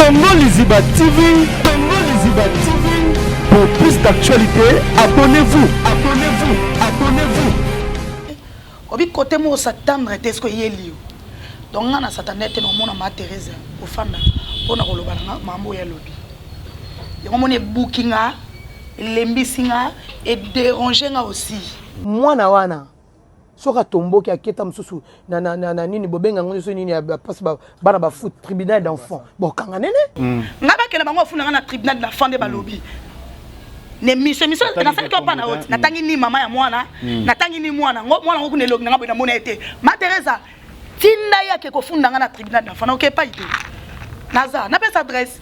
Congo Liziba TV, Congo Liziba TV. Pour plus d'actualités, abonnez-vous, abonnez-vous, abonnez-vous. Obi côté moko s'attendre te ce yeli yo. Donc nga na s'attendait te na omona ma Thérèse ofanda pona koloba na nga mambo ya lobi. Yango moni ebuki nga, elembisi nga, e déranger nga aussi. Mwana wana soki atomboki aketa mosusu na, na, na, na nini bobenga yango nyonso nini ya mpasi bana bafoot tribunal d'enfant bokanga nene mm. nga bakenda bango bafunda nga na tribunal d'enfant nde balobi mm. na émission émission nasalaki opa na oti natangi ni mama ya mwana mm. natangi ni mwana ngo mwana ngo kuna elongi na nga boye namona ye te ma teresa tinda ye ake kofunda nga na tribunal d'enfant naoke epai te naza napesa adresse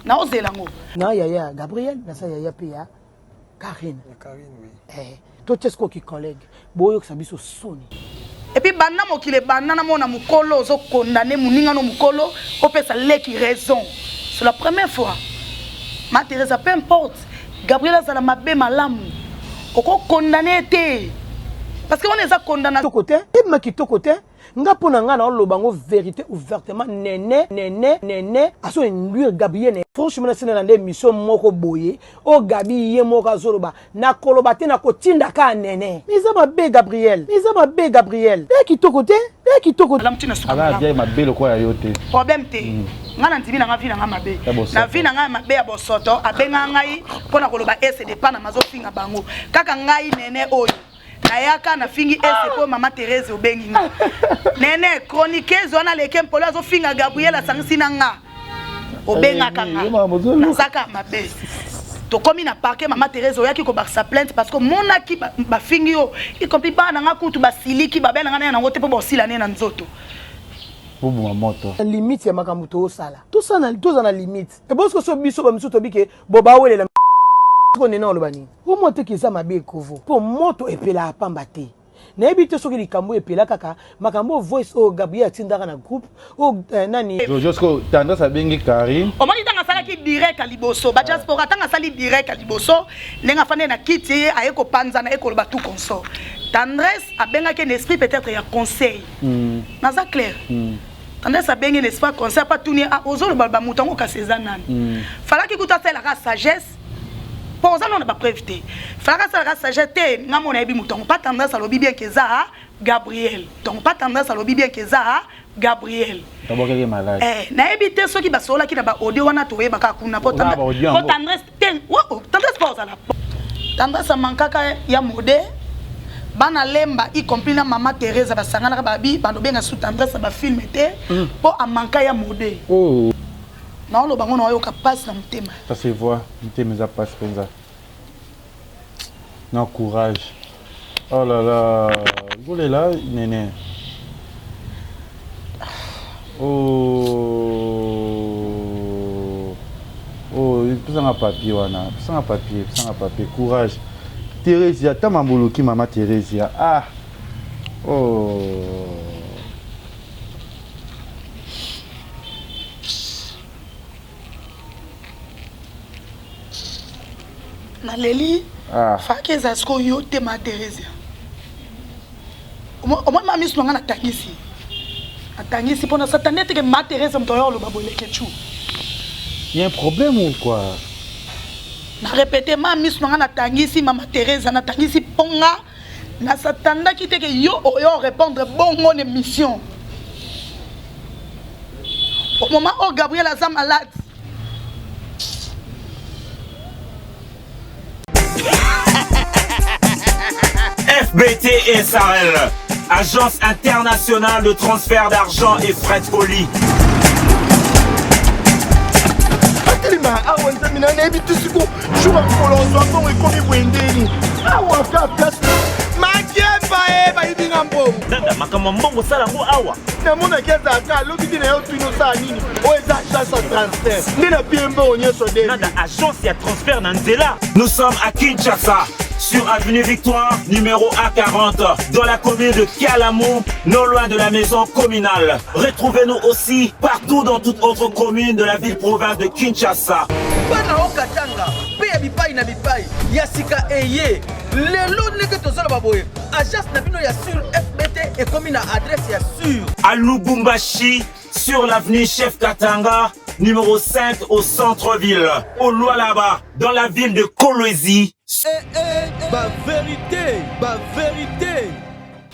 naozela ngo na yaya gabriel naza yaya mpe ya Karine. Karine oui. Eh, totia sikoyo ki collègue boyokisa biso soni. Et puis banda mokili ebanda namona mokolo ozo condamner moninga no mokolo opesa leki raison. C'est la première fois. Ma Teresa peu importe Gabriel azala mabe malamu oko condamner te. Parce que wana eza condamnation. Kitoko te, ebima kitoko te. Nga pona nga na oloba ngo verite ouvertement nene nene nene azo induire Gabriel na franchement na sina na nde mission moko boye o Gabi ye moko azoloba na koloba te na kotinda ka nene eza mabe Gabriel eza mabe Gabriel e kitoko te e kitoko malamu ti na suka Aza na vie mabe lokola yo te. Problème te. Nga na ndimi na nga vie na nga mabe. Na vie na nga mabe ya bosoto abenga ngai pona koloba ese de pana mazofinga bango. Kaka ngai nene oyo. Nayaka nafingi ese mpo mama Therese obengi nga. Nene chroniqueuse wana leke mpolo azofinga Gabriel asangisi na nga. Obengaka nga. Nazaka mabe. Tokomi na parquet mama Therese oyaki kobakisa plainte parce que omonaki bafingi yo y compris bana nga kutu basiliki babela nga na yango te mpo bosila ne na nzoto. Boboma moto. Limite ya makambo tozosala. Tosala toza na limite. Ebosiko so biso ba misusu tobike bo bawelela ko nene oloba nini? Omwa te ke eza mabe ekovo po moto epelaka pamba te. Nayebi te soki likambo epela kaka makambo oyo voice oyo Gabriel atindaka na groupe oyo eh, nani Jojo siko tendresse abengi Carine. Omoni ntango asalaki direct ya liboso ba diaspora ntango asali direct ya liboso ndenge afandi na kiti ye aye kopanzana ye koloba tout consort tendresse abengaki na esprit peut-être ya conseil mm. naza clair mm. Tendresse abengi na esprit conseil apa tuni ah, ozoloba ba moto yango kasi eza nani mm. falaki kutu asalelaka sagesse mpo oza nano na bapreuve te falaki asalaka sagesse te nga mona yebi moto yango pa tendresse alobi bien ke eza Gabriel donc pa tendresse alobi bien ke eza Gabriel eh, nayebi te soki basololaki na baaudio wana toyebaka kuna po tendresse te oh, tendresse mpo ozala tendresse amankaka ya mode bana lemba y compris na mama Teresa basanganaka babi bando benga sous tendresse ba film te po mm. amanka ya mode oh. naoloba ngo naoyoka pasi na motema ça se voit motema eza pasi mpenza na courage oh là là golela nene oh oh pesanga papier wana pesanga papier pesanga papier courage Theresia ta mamboloki mama Theresia ah oh naleli ah. faki eza sikoyo yo te ma Theresia omoni ma miso na ngai natangisi natangisi mpo na satane teke ma Therese moto oyo oloba boye leketchou Il y a un problème ou quoi Na répété ma miso na ngai natangisi mama Therese natangisi mpo nga nasatandaki te ke yo oyo répondre bongo na émission au moment oyo Gabriel aza malade FBT SARL, agence internationale de transfert d'argent et frais de colis. atelema awa nzambe na nayebi te siko jour ya mokolo ozwa mbongo ekomi boye ndeni awa ka place makemba e bayibi nga mbongo Nanda makambo ya mbongo osala yango awa namonaki azalaka alobi te na yo tuni osala nini oyo eza agence ya transfert nde na pie mbongo nyonso de Nanda agence ya transfert na nzela Nous sommes à Kinshasa sur avenue Victoire numéro A40 dans la commune de Kalamu non loin de la maison communale retrouvez-nous aussi partout dans toute autre commune de la ville-province de Kinshasa bana okatanga mpe ya bipai na bipai ya sika eye lelo ndenge tozoloba boye agence na bino ya sur fbt ekomi na adresse ya sur À Lubumbashi sur l'avenue Chef Katanga. numéro 5 au centre-ville, au Lualaba, dans la ville de Kolwezi. Eh, eh, ba vérité, ba vérité.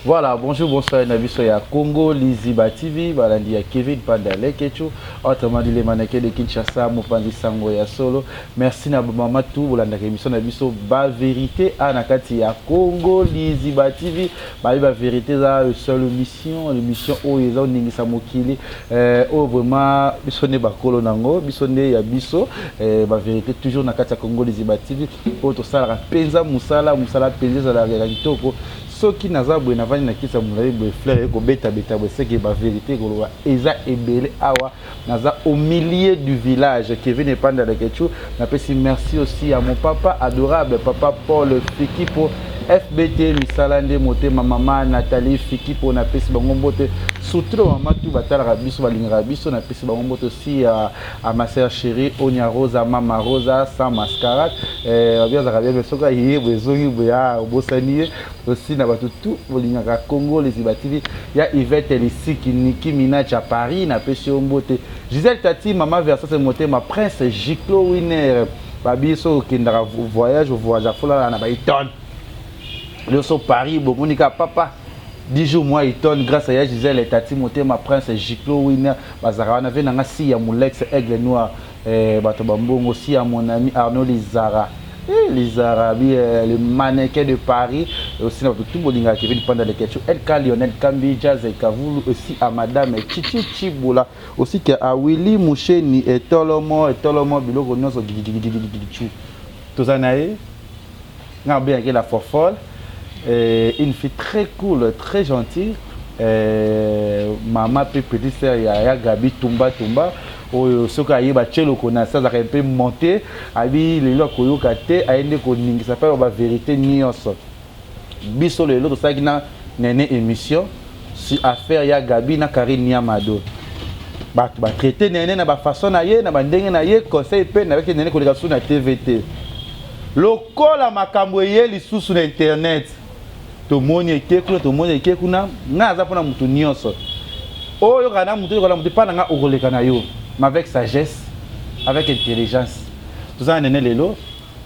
Voilà, bonjour, bonsoir, na biso ya Congo, Liziba TV, balandi ya Kevin Panda Lekechu, autrement dit les mannequins de Kinshasa, mopanzi sango ya solo. Merci na mama tout, bolandaka émission na biso ba vérité a na kati ya Congo, Liziba TV, ba ba vérité za seule mission, l'émission oyo eza oningisa mokili, oyo vraiment biso nde bakolo nango, biso nde ya biso, ba vérité toujours na kati ya Congo Liziba TV, oyo tosalaka mpenza mosala, mosala mpenza ezalaka ya kitoko. Soki naza boye, navandi na kiti ya molai boye, fleur ekobetabeta boye, seke bavérité ekoloba eza ebele. Awa naza au milieu du village, Kevin Epanda Lekechu. Napesi merci aussi à mon papa adorable, papa Paul Fikipo, FBT misala nde motema, mama Nathalie Fikipo, napesi bango mbote, surtout na mama tu batalaka biso, balingaka biso, napesi bango mbote aussi à ma sœur chérie Onia Rosa, mama Rosa sans mascarade, babi azalaka bien, soki aye boye ezongi boye, obosani ye. Aussi na bato tu bolingaka Congo Liziba TV, ya Yvette Lisiki, Niki Minach à Paris, napesi yo mbote, Gisèle Tati, mama Versase motema, Prince Giclo Winner, babi so okendaka voyage, voyage afolala na baIton nyonso Paris, bomoni kaka papa 10 jours moi Hilton, grâce à ya Gisèle Tati motema, Prince Giclo Winner, bazalaka wana ve nanga si ya Molex Aigle Noir, bato bambongo si ya mon ami Arnaud Lizara. Eh, Lizara bi le mannequin de Paris aussi, na bato tout bolingaka Kevin Panda Lekechu, LK Lionel Kambi, Jazz Kavulu, aussi à madame Chichi Chiboula, aussi ke à Willy Musheni, etolomo etolomo biloko nyonso gigigigigigigichu. Toza na ye nga abengaki la fofolle, une fille très cool, très gentille, mama mpe petite sœur ya Gabi Tumba Tumba, oyo soki ayeba tie loko na se azalaka mpe monte abi lelo akoyoka te, aye nde koningisa mpe bavérité nyonso. Biso lelo tosalaki na Nene émission sur affaire ya Gabi na Karine Niamado. Bato batraite Nene na bafaçon na ye, na bandenge na ye, conseil mpe nayebaki Nene koleka su na TV te. Lokola makambo eye lisusu na internet, tomoni eke kuna, tomoni eke kuna. Ngai aza mpona motu nyonso oyo kaka na motu oyo kaka na motu epa na ngai okoleka na yo, mais avec sagesse, avec intelligence. Toza na Nene lelo.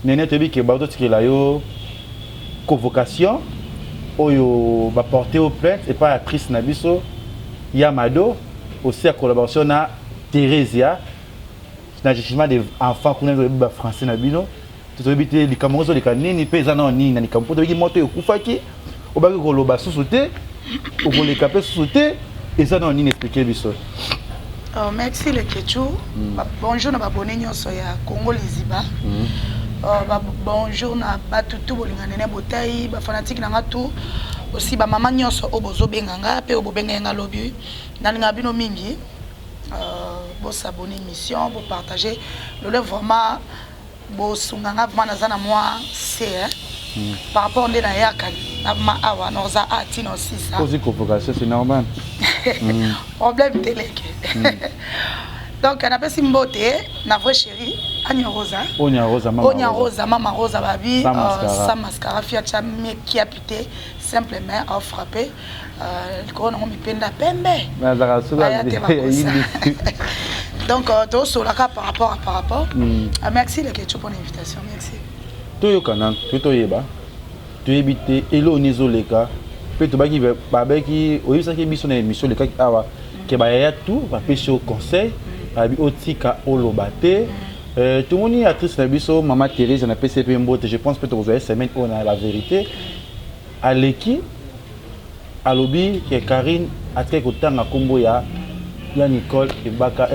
Nene, toyebi ke bato totikela yo convocation oyo baporte yo plainte epai actrice na biso ya Mado, aussi ya collaboration na Thérésia na jugement des enfants kuna. Toyebi bafrançais na bino, toyebi te likambo yango ezoleka nini mpe eza nao nini na likambo, mpo toyebi moto ekufaki, obaki koloba susu te, okoleka mpe susu te, eza nao nini? Explique biso. Oh, merci Lekechu. Bonjour na babone nyonso ya Congo Liziba. Bonjour na bato tu bolinga Nene Botai, bafanatike na nga tu, aussi bamama nyonso oyo bozobenga nga mpe oyo bobenga nga lobi. Nalinga bino mingi. Bosabone émission, bopartage lelo, vraiment bosunga nga, vraiment naza na mwa c hein? Par rapport nde nayaka na ma awa naoza a ntina osisa. Posi convocation, c'est normal. Problème teleke. Donc napesi mbote na vrai chéri Anya Rosa. Onya Rosa, mama. Onya Rosa, mama Rosa, babi Sans mascara. Sans mascara, fiacha mekiapi te, simplement afrappe likolo nango mipenda pembe. Nazalaka soki Baya te bakosa. ayindisi. Donc tosolaka par rapport à par rapport. Ah, merci Lekecho pour l'invitation, merci. Toyokana to toyeba, toyebi te eloko nini ezoleka mpe tobaki babaki oyebisaki biso na émission elekaki awa ke bayaya tu bapesi yo conseil, babi otika oloba te. Tomoni actrice na biso mama Thérèse, napesi ye mpe mbote, je pense mpe tokozwa ye semaine oyo na la vérité. Aleki alobi ke Karine atikaki kotanga nkombo ya Nicole Ebaka,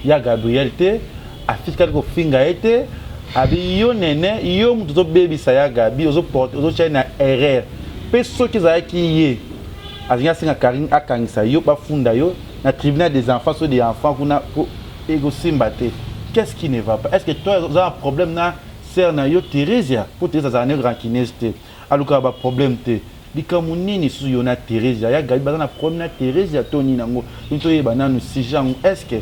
ya Gabriel te, afikaki kofinga ye te. Abi yo Nene, yo moto ozobebisa ya Gabi, ozotia ye na erreur, mpe soki ezalaki ye alingi asenga Karine akangisa yo, bafunda yo na tribunal des enfants, so des enfants kuna po ekosimba te. Qu'est-ce qui ne va pas? Est ce que toi oza na problème na sœur na yo Thérésia? Po Thérésia azala ne rancuneuse te, alukaka baproblème te. Likambo nini susu yo na Thérésia? Ya Gabi baza na problème na Thérésia to nini yango? Nini toyeba nanu sujet yango. Est ce que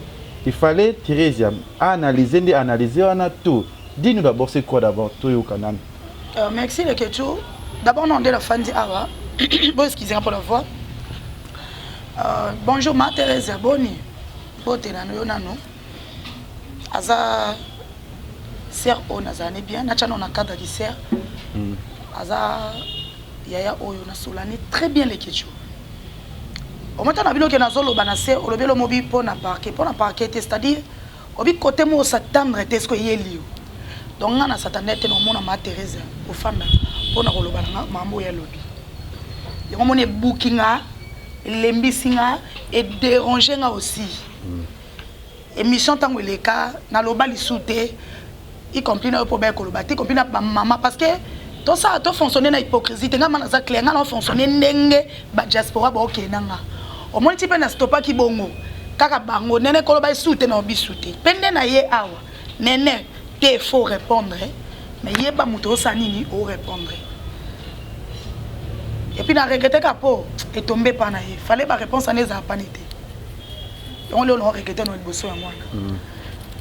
il fallait Thérésia analyser nde analyser wana tout? Dis-nous d'abord, c'est quoi d'abord? Toyoka nanu. Merci Lekechu. D'abord non nde nafandi awa, bo excusez pour la voix. Bonjour ma Thérèse, boni bote nano yo nano. Aza sœur oyo nazala ne bien, natya nao na cadre ki sœur. Aza yaya oyo nasolani très bien Leketchou. Omata na bino ke nazoloba na se olobi elo mobi mpo na parquet, mpo na parquet te, c'est-à-dire obi côté moko s'attendre te ce eyeli yo. Donc nga na s'attendait te na omona ma Thérèse ofanda mpo na koloba na nga mambo ya lobi. Yango moni ebuki nga, elembisi nga, edérange nga aussi. Émission ntango eleka naloba lisu te, y compris na yo mpo baye koloba te, y compris na bamama, parce que tosala tofonctionne na hypocrisie te. Nga ma naza clair, nga na ofonctionne ndenge badiaspora baokende na nga. Omoni ti mpe na stopaki bongo kaka bango nene koloba esu te na obisu te mpe nde na ye awa nene te, faut répondre, mais yeba moto osala nini orépondre. Et puis na regrette ka po etombe pa na ye, fallait baréponse wana ezala pani te. Yango lelo na regrette na liboso yango wana.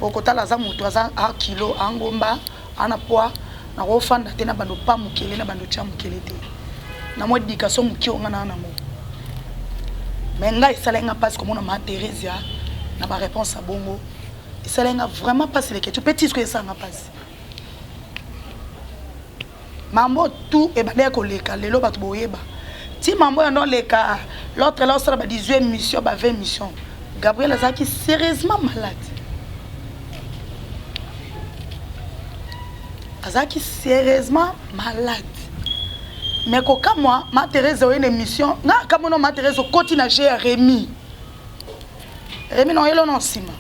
Okotala aza moto aza a kilo angomba ana poids, nakofanda te na bando pa mokele na bando tia mokele te na mwa éducation moke onga na nango. Mais ngai esalaki nga mpasi komona ma Thérésia na baréponse ya bongo, esalaki nga vraiment mpasi Leketchou, mpe tisco esala nga mpasi. Mambo tout ebandaki koleka lelo, bato boyeba ti mambo yando oleka. L'autre là osala ba 18 émission, ba 20 émission, Gabriel azalaki sérieusement malade, azalaki sérieusement malade. Mais kokamwa ma Thérèse oye na émission nga akamona ma Thérèse okoti na g ya Rémi. Rémi na oyelo na nsima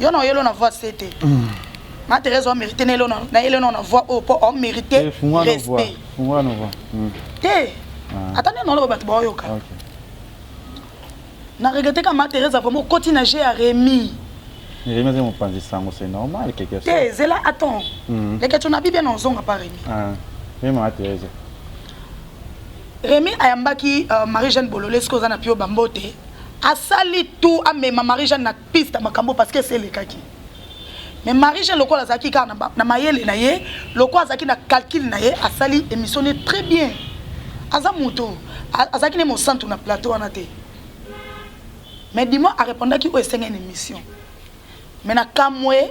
yo na oyelo na voix se te. Ma Thérèse omérite na yelo na voix oyo mpo omérite respect te. Ata nde naoloba bato baoyoka na regrette ka ma Thérèse vraiment okoti na g ya Rémi. Rémi aza mopanzi sango, c'est normal quelque chose. Te, zela, attends. Leketcho na bi bien ozonga pa Rémi. Ah, Rémi, ma Thérèse. Rémi ayambaki Marie Jeanne Bolole soki oza na pio bambote, asali tout amema Marie Jeanne na piste ya makambo parce que ese elekaki. Mais Marie Jeanne lokola azalaki kaka na mayele na ye, lokola azalaki na calcul na ye, asali émission ne très bien. Aza moto azalaki ne mosantu na plateau wana te, mais dis-moi arépondaki oyo esengeli na émission. Mais na kamwe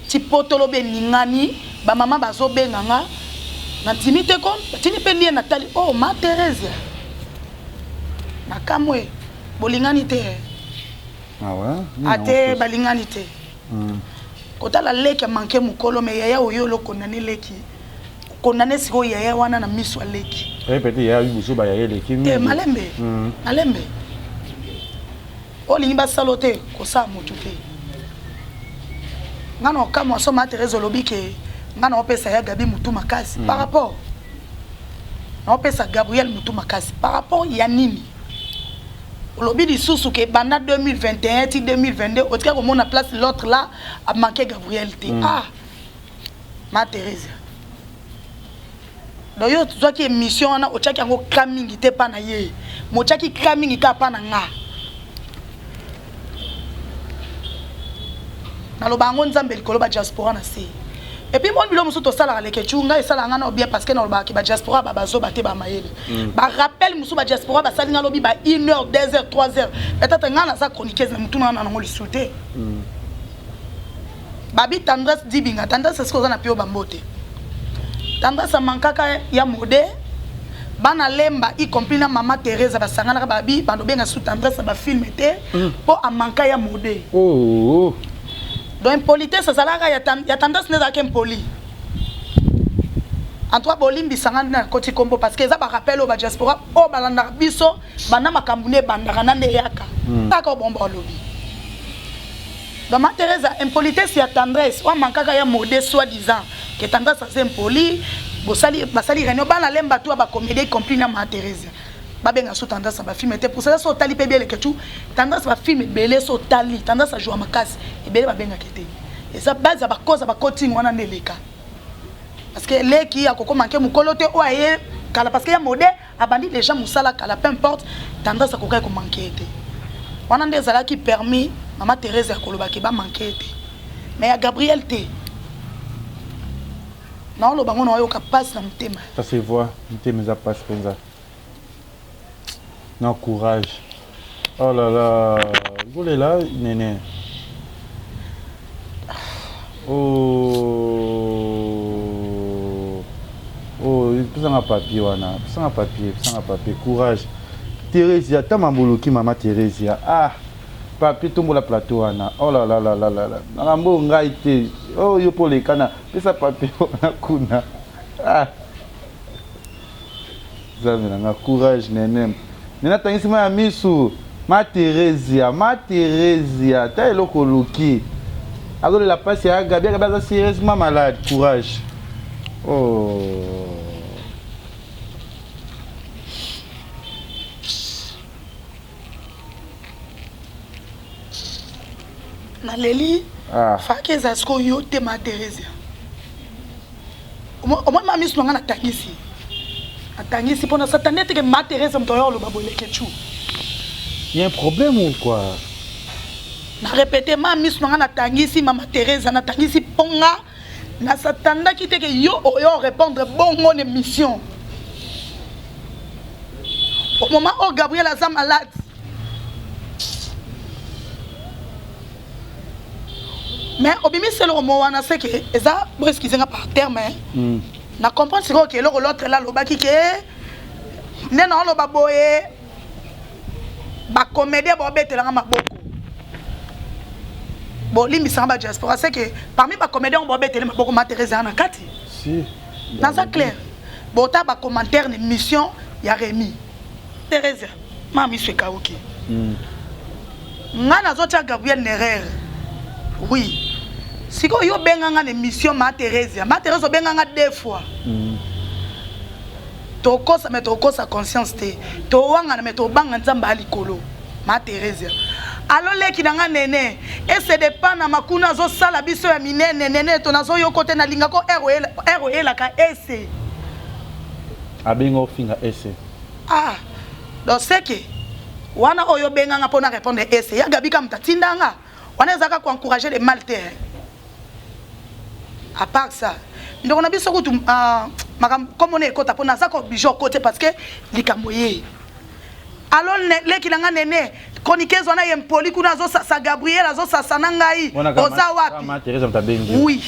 ti potolo be eningani, bamama bazobenga nga nandimi te kon batindi mpe lie natali oh ma Thérèse na kamwe bolingani te. Ah ouais? Ate balingani te. Kotala leki amanke mokolo, mais yaya oyo olokondane leki okondane sikoyo yaya wana na miso ya leki. Peut-être yaya biso ba yaya eleki mingi. Te, malembe, malembe, olingi basala te kosala motu te. Nga na okamwa so ma Thérèse olobi ke nga na opesa ya Gabi motu makasi par rapport na opesa Gabriel motu makasi par rapport ya nini. Olobi lisusu ke banda 2021 ti 2022 otika komona place l'autre là amanke Gabriel te. Ah ma Thérèse, donc yo tozwaki émission wana otiaki yango ka mingi te mpa na ye, motiaki ka mingi kaka mpa na nga. Naloba yango Nzambe likolo, badiaspora na se. Et puis moni bilo mosusu tosalaka Leketchou, ngai esalaka nga na bien parce que nalobaka ke badiaspora babazoba te, bamayele. Barappel mosusu badiaspora basali nga lobi ba 1 heure, 2 heures, 3 heures, peut-être ngai naza chroniqueuse na motu na nga nango lisusu te. Babi Tendresse Dibinga, Tendresse esika oza na pio bambote, Tendresse amankaka ya mode bana lemba, y compris na mama Thérèse basanganaka babi bando benga su Tendresse na bafilme te mpo amanka ya mode. Oh. Donc impolitesse azalaka ya Tendresse nde ezalaka impoli. En tout cas bolimbisanga nde nakoti kombo parce que eza barappel oyo badiaspora oyo balandaka biso banda makambo nde ebandaka na nde eyaka kaka oyo bomba olobi. Donc ma Thérèse, impolitesse ya Tendresse oyo amankaka ya mode, soi disant que Tendresse aza impoli, bosali basali réunion bana lemba tu ya bacomédie, y compris na ma Thérèse, babenga so Tendresse na bafilme te. Pour ça so otali mpe bieleke tu Tendresse bafilme ebele, so otali Tendresse ajoua makasi ebele babengaka te. Eza base ya bakoza bakotingi wana nde eleka parce que leki akokoma nke mokolo te oyo aye kala, parce que ya mode abandi déjà mosala kala. Peu importe, Tendresse akokaki komanke ye te. Wana nde ezalaki permis mama Thérèse ya kolobaki bamanke ye te, mais ya Gabriel te. Naoloba ngo naoyoka mpasi na motema. Ça se voit, motema eza mpasi mpenza na courage. Oh là là, ngolela nene. Oh oh pesa nga papier wana pesa nga papier pesa nga papier courage Theresia ata mamboloki mama Theresia ah papier tombola plateau wana oh la la la la la makambo oyo ngai te oh yo mpo olekana pesa papier wana kuna ah Nzambe na nga courage nene. Nene atangisi ma ya misu. Ma Theresia, ma Theresia, ta eloko oluki. Azolela pasi ya Gabi, Gabi aza serieusement malade. Courage. Oh. Naleli. Ah. Faki eza sikoyo yo te ma Theresia. Omoni ma misu na nga natangisi. Natangisi pona satane te ke ma Theresia moto oyo oloba boye leketchou. Il y a un problème ou quoi? Na répété ma misu na nga natangisi mama Theresia natangisi ponga na satandaki te ke yo oyo répondre bongo na émission. Au moment où Gabriel aza malade mais obimisi eloko mo wana c'est que eza bo excuse nga par terme hein. Mm. Na comprendre sikoyo ke eloko l'autre là alobaki ke nde na oloba boye ba comédien baobetelanga maboko bolimbisanga ba diaspora c'est que parmi ba comédien baobetele maboko ma Thérèse na kati si naza clair bota ba commentaire na émission ya Rémi Thérèse ma miso ekauki mm. Nga nazotia Gabriel n'erreur oui sikoyo yo obenga nga na émission ma Theresia ma Theresia obenga nga deux fois mm. tokosa me tokosa conscience te towangana me tobanga nzambe ya likolo ma Theresia alo leki na nga nene esede panama kuna azosala biso ya minene nene to nazoyoko te nalingako ere oyelaka ese abenga ofinga ese ah donc c'est que wana oyo obenga nga pona répondre ese ya Gabi ka mutu atinda nga wana ezalaka ko encourager le mal te hein. À part ça ndeko na biso kutu uh, makambo kombo na ekota mpo naza ko oblige okote parce que likambo ye alo leki na nga nene chroniqueuse wana ye mpoli kuna azosasa gabriel azosasa na ngai oza wapi oui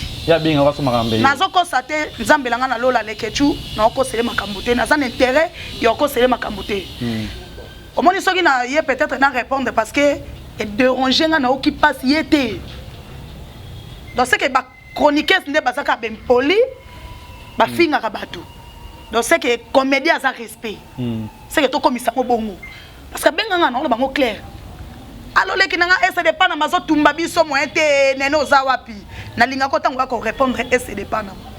nazokosa te nzambe na ngai na lola lekechu naokosele makambo te naza na intérêt ya okosele makambo te hmm. Omoni soki na ye peut-être na répondre parce que e déranger nga naoki pasi ye te. Donc c'est que ba chroniqueuse nde bazaka bempoli bafingaka bato. Donc c'est que comédien aza respect. Mm. C'est que tokomisa ngo bongo. Parce que benga nga na bango clair. Alo leki na nga SD Panama azotumba biso moyen te nene oza wapi? Nalingaka ntango ya ko répondre SD Panama.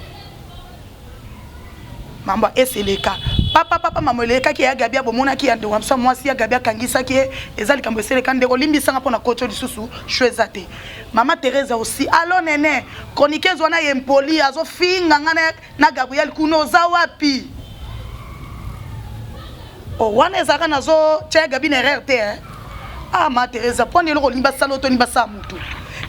Mambo ya ese eleka papa papa mambo elekaki ya Gabi abomonaki ya ndeko na biso mwasi ya Gabi akangisaki ye eza likambo eseleka ndeko limbisanga mpo na koti lisusu sho eza te mama Teresa aussi allo nene chroniqueuse wana ye mpoli azofinga nga na, na Gabriel kuna oza wapi oh, wana ezalaka nazo tia ya Gabi na erreur te eh? ah ma Teresa mpo nini eloko olingi basala oto nini basala motu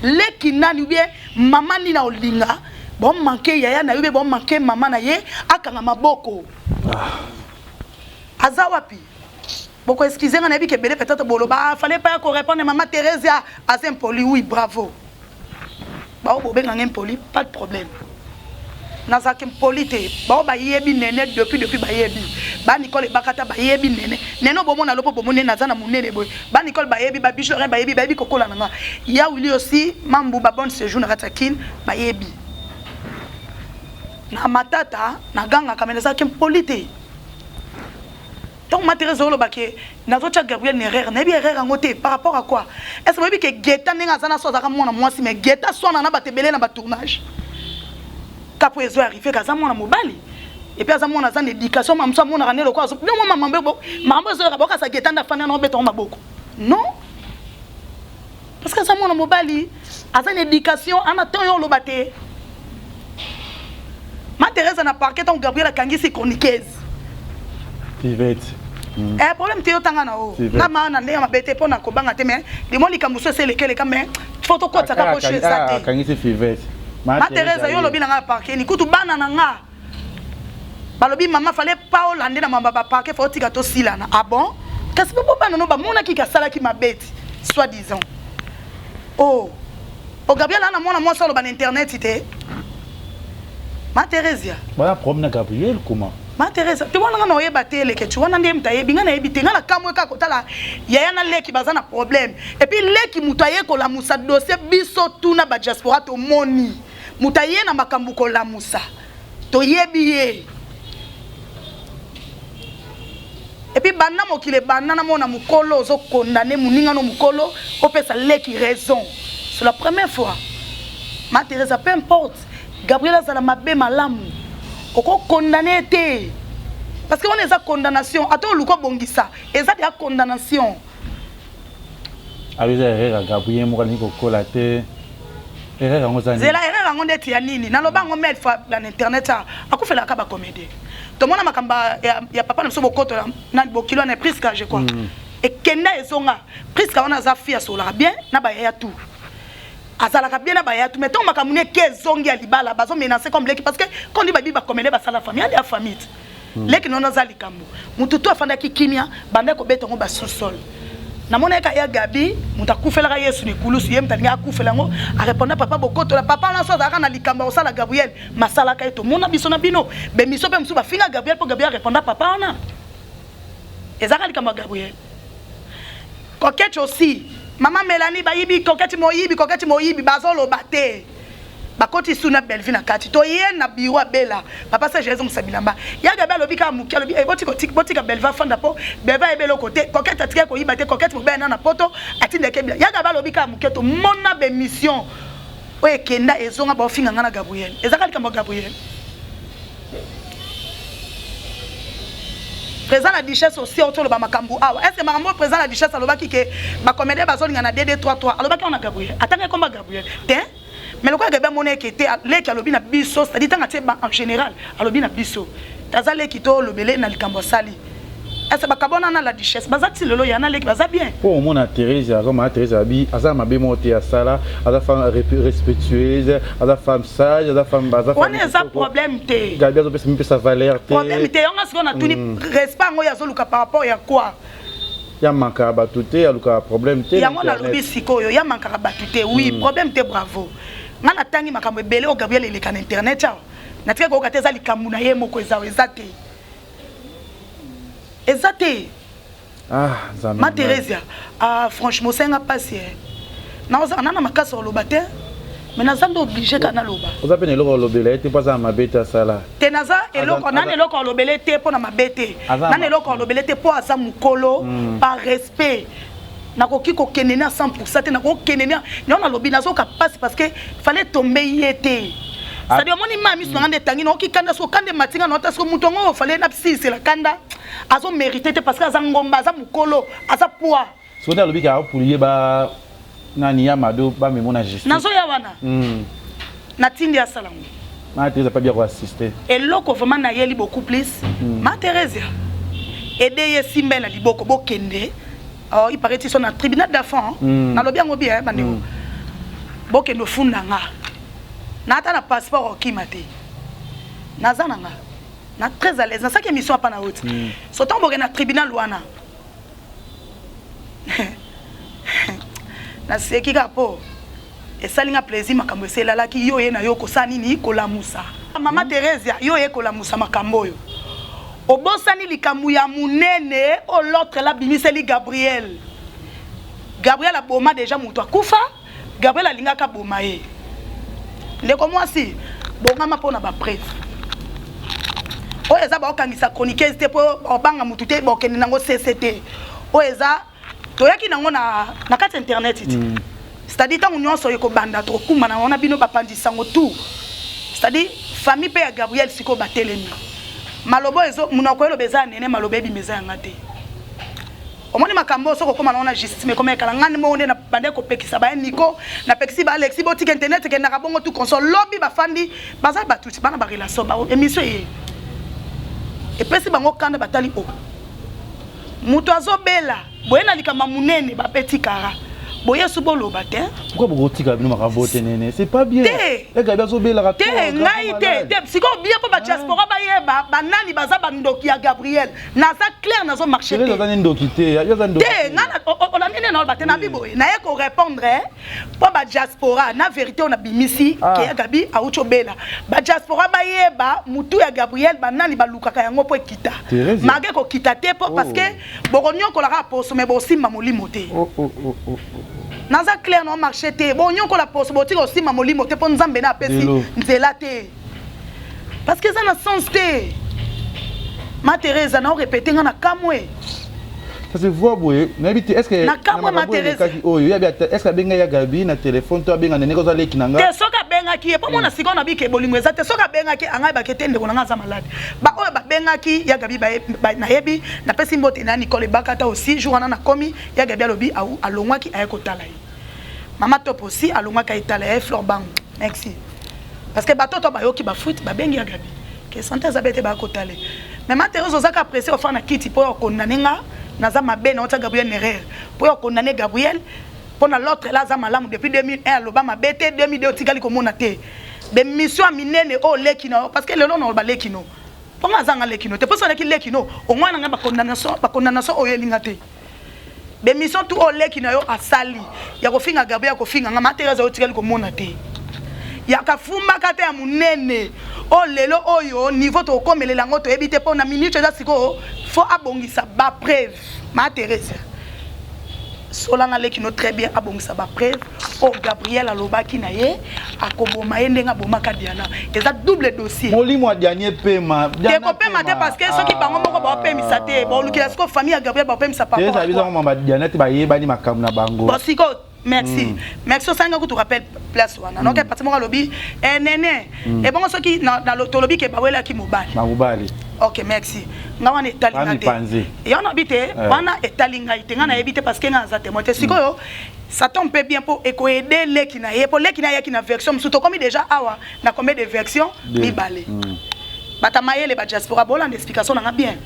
leki nani ou bien mama nini olinga Bo manque yaya na yo be bo manque mama na ye akanga maboko. Ah. Aza wapi? Boko excuser nga nayebi ke ebele peut-être boloba ah, fallait pas ko répondre maman Theresia aza impoli oui bravo. Bao bobenga nga impoli pas de problème. Nazalaka impoli te bao bayebi nene depuis depuis bayebi ba Nicole ebakata bayebi nene nene obomona lopo bomoni naza na monene boye ba Nicole bayebi ba Bijou bayebi bayebi kokola na nga ya Willy aussi mambu ba bonne séjour na kati ya kin bayebi na matata nagangaka me nazalaki mpoli te ntango ma therese oloba ke nazotya gabriel na erreur nayebi erreur yango te par rapport à quoi est ce boyebi ke geta ndenge aza na so azalaka mwana mwasi mais geta swana na bato ebele na batournage kapo ezo arrive ke aza mwana mobali epuis aza mwana aza na éducation ma mosu amonaka nde lokola makambo ezoyoka bokasa geta nde afandi na obetango maboko non Parce que aza mwana mobali, aza na éducation, ana temps yo oloba te. Ma Thérèse na parquet tant Gabriel akangisi chroniqueuse. Pivette. Mm. Eh problème te yo tanga na o. Na ma na ndenge mabe te pona kobanga te mais limo likambo so esele kele mais faut to kotsa ka po chez ça te. Akangisi Fivette. Ma Thérèse yo lobi na nga parquet ni kutu bana na nga. Balobi mama fallait pas olande na mamba ba parquet faut tika to silana. Ah bon? Kasi bo bana no bamonaki kasalaki mabeti soit disant. Oh. O Gabriel ana mwana mwasi aloba na internet te. Ma Theresia. Bana problème na Gabriel comment? Ma Teresa, te wana nga na oyeba te leketchu wana nde moto ayebi nga nayebi te nga na kamwe kaka kotala yaya na leki baza na problème et puis leki moto aye kolamusa dossier biso tuna ba diaspora tomoni moto aye na makambo kolamusa toyebi ye et puis banda mokili ebanda namona mokolo ozo condamne moninga no mokolo opesa leki raison c'est la première fois ma Teresa peu importe Gabriel azala mabe malamu oko condamner ye te parce que wana eza condamnation ata oluka obongisa eza deja condamnation. Abi eza erreur ya Gabriel moko alingi kokola te erreur yango eza nini? Zela erreur yango ndeti ya nini naloba yango mille fois na internet awa akufelaka ba comedien tomona makambo ya, ya papa na biso bokoto na bokilo na Prisca je crois mm. ekenda ezonga Prisca wana aza fille asololaka bien na bayaya tout azalaka bien na baya tout mais ntango makambo ne eke ezongi ya libala bazo menacer comme leki parce que quand on dit babi ba comédien basala famille ya famille te hmm. leki nono aza likambo motu to afandaki kimia banda kobeta yango ba sous-sol namonaki ka ya gabi moto akufelaka yesu na ekulusu ye moto alingi akufela yango areponda papa bokotola papa wana so azalaka na likambo ya kosala gabriel masalaka ye tomona biso na bino bemiso mpe mosusu bafinga gabriel mpo gabriel areponda papa wana ezalaka likambo ya gabriel Coquette aussi maman Melanie bayibi coquette moyibi coquette moyibi bazoloba te bakoti su na Bellevue na kati toye na bureau ya Bella papa Serge azongisa bilamba ya Gabi alobi kaka moke alobi eh, botika botika Bellevue afanda po Bellevue ayebi eloko te coquette atikaki koyiba te coquette mobali na na poto atindaki bila ya Gabi alobi kaka moke tomona bemission oyo ekenda ezonga baofinga nga na Gabriel ezaka likambo ya Gabriel Président la duchesse aussi auti oloba makambo awa est ce que makambo oyo président la duchesse alobaki ke bacomédien bazolinga na dd33 alobaki yango na gabriel atangaki komba gabriel te mais lokola gabi amona eke te leki alobi na biso c'est à dire ntango atie en général alobi na biso taza leki to olobele na likambo asali est bakabwana na la duchesse baza ti lelo ya na leki baza bien mpo omona Therese akoma Therese abi aza mabe moko te asala aza femme respectueuse aza femme sage aza femme aza wana eza problème te Gabi azopesa mipesa valeur te problème te yango sikoyo natuni mm. respect yango oyo azoluka par rapport ya quoi ya mankaka bato te alukaka problème te yango nalobi sikoyo ya mankaka bato te oui mm. problème te bravo nga natangi makambo ebele oyo Gabriel eleka na internet awa natikaki koyoka te eza likambo na ye moko eza eza te eza te ah, ma Theresia ah, franchement osenga mpasi eh. naozala na na makasi oloba te mais naza nde oblige kaka naloba oza mpe na eloko olobela ye te mpo aza na mabe te asala te naza eloko nani eloko alobele te mpo na mabe te nani eloko alobele te mpo aza mokolo mm. par respect nakoki kokende na 100 te nakokende na yango nalobi nazoka mpasi parce que fallait tombe ye te ah. c'est-à-dire omoni ma miso nanga nde etangi naoki kanda soko kanda emati nga naota soko moto yango fallait nasilisela kanda azo mérite te parce que aza ngomba aza mokolo aza poids soki alobi kaka opulie ba nani ya mado bamemo na justice nazoya wana hmm. natindi asala ngo ma Therese pas bien koassiste eloko vraiment nayeli beaucoup plus hmm. ma Therese aide ye simba na liboko bokende oh, il paraît so na tribunal d'enfant mm. nalobi yango bien bandeko mm. bokende ofunda nga na ata na passeport okima te naza na nga na très à l'aise nasaki émission apa na oti mm. so ntango bokende na tribunal wana naseki kaka mpo esali nga plaisir makambo esi elalaki yo ye na yo kosala nini kolamusa mama mm. Theresia yo ye kolamusa makambo oyo obosani likambo ya monene oyo l'autre la bimiseli Gabriel Gabriel aboma deja moto akufa Gabriel alingaka aboma ye ndeko mwasi bongama mpo na bapreuve oyo eza baokangisa chroniqueuse te mpo obanga motu te bokende nango cc te oyo eza toyaki nango na, na kati ya internet ti mm. c'est-à-dire ntango nyonso ekobanda tokokuma na wana bino bapanzi sango tout c'est-à-dire famille mpe ya Gabriel sikoyo batelemi maloba ezo monoko eloba eza ya nene maloba ebima eza yanga te omoni makambo oyo soki okóma nango na justice mekoma ekala ngai moko nde nabandaki kopekisa baye niko napekisi ba alexi botika internet ekendaka bongo tout console lobi bafandi baza bato bana barelation émission eye epesi bango kanda batali o moto azobela boye na likambo ya monene bapeti kara Boyesu boloba te. Pourquoi bokotika bino makambo te nene? C'est pas bien. Te. Ya Gabi azobelaka te ngai te te. Sikoyo bien mpo badiaspora bayeba banani baza bandoki ya Gabriel. Naza clair, nazo marche te. Aza ndoki te, yo aza ndoki te. Ngai olandi nde naoloba te, nabi boye naye korépondre mpo badiaspora na vérité oyo nabimisi ke ya Gabi awuti obela, badiaspora bayeba mutu ya Gabriel banani balukaka yango mpo ekita. Malgré kokita te mpo parce que bokonyokolaka poso mais bosimba molimo te. Oh. Naza clair, na marché te. Bonyokola poso, botika osimba molimo te mpo Nzambe na apesi nzela te, parce que eza na sens te. Ma Thérèse, na orépété nga na kamwe. Ça se voit boye, nayebi te, est ce que Na kamwe, ma Thérèse. Oyo yabi, est ce que abenga ya Gabi na téléphone to abenga nene koza leki na nga? Te, soki abengaki ye mpo mona sikoyo na bike bolingo eza te. Soki abengaki angai bake te, ndeko na nga aza malade. Baoyo babengaki ya Gabi nayebi, napesi mbote na Nicole Ebakata aussi. Jour wana nakomi, ya Gabi alobi alongwaki aye kotala ye. Mama Top aussi alongwaki ayetala ye. Flore Bango, merci, parce que bato to bayoki bafuite, babengi ya Gabi ke santé aza be te, baya kotala ye. Mais ma Thérèse, ozaka pressé ofanda na kiti mpo okondane nga naza mabe na otia Gabriel na erreur, mpo okondane Gabriel mpo na l'autre la aza malamu depuis 2001, aloba mabe te. 2002 otikali komona te bemission ya minene oyo leki na yo, parce que lelo na baleki no mpo nga azanga leki no te. Mpo so aleki leki no omwana nga bacondamnation, bacondamnation oyo elinga te. Bemission tu oyo leki na yo asali ya kofinga Gabriel, ya kofinga nga, ma Thérèse, oyo otikali komona te ya kafumbaka te ya monene oyo lelo oyo niveau tokomelela yango toyebi te. Mpo na minute eza sikoyo, faut abongisa bapreuve. Ma Thérèse, solanga leki no très bien, abongisa bapreuve oyo Gabriel alobaki na ye akoboma ye ndenge abomaka Diana. Eza double dossier. Molimo ya Dianie pema. Tekopema te, parce que soki bango moko baopemisa te, baolukela sikoyo famille ya Gabriel baopemisa. Papa mama Diana te, bayebani makambo na bango. Bon, sikoyo merci, merci. Osalinga kutu rappel place wana. Donc parti moko alobi nene ebongo soki tolobi ke bawelaki mobali. Mobali. Ok, merci. Nga wana etali nga te, yo nabi te wana etali ngai te, nga nayebi te parce que nga naza témoin te. Sikoyo ça tombe mpe bien mpo ekoaider leki na ye, mpo leki na ye ayaki na version mosusu. Tokomi déjà awa na combien de version? Mibale. Bato mayele, badiaspora, bolanda explication nanga bien.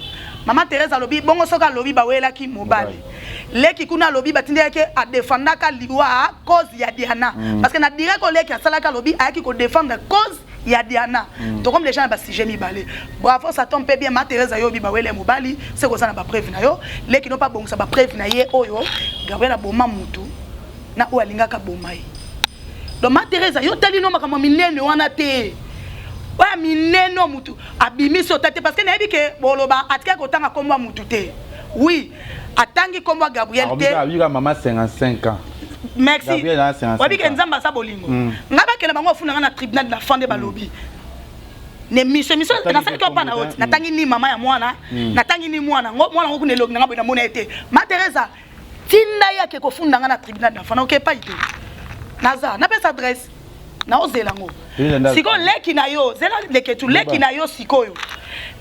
Mama Thérèse alobi bongo soki alobi bawelaki mobali, leki kuna alobi batindaki adefendaka liwa cause ya Diana, parce que na direct oleki asalaki, alobi ayaki kodefendre cause ya Diana. Tokomi déjà na basujet mibale. Bravo, ça tombe mpe bien. Ma Thérèse, ayobi bawele mobali, se koza na bapreuve na yo. Leki no mpe abongisa bapreuve na ye oyo Gabriel aboma mutu na oyo alingaka boma ye. Donc ma Thérèse, yo tali no makambo minene wana te, oyo minene oyo mutu abimisi ota te, parce que nayebi ke boloba atikaki kotanga nkombo ya mutu te. Oui, atangi nkombo ya Gabriel te. Abika mama 55 ans. Merci. Oyebi ke Nzambe aza bolingo. Ngai bakende bango ofunda ngai na tribunal de la fin nde balobi na émission nasalaki opa na oti, natangi ni mama ya mwana, natangi ni mwana ngo, mwana ngo kuna elongi nanga boye namona ye te. Ma Teresa, tinda ye ake kofunda ngai na tribunal de la fin, naoke epai te, naza napesa adresse, naozela ngo. Sikoyo leki na yo, zela leketu, leki na yo sikoyo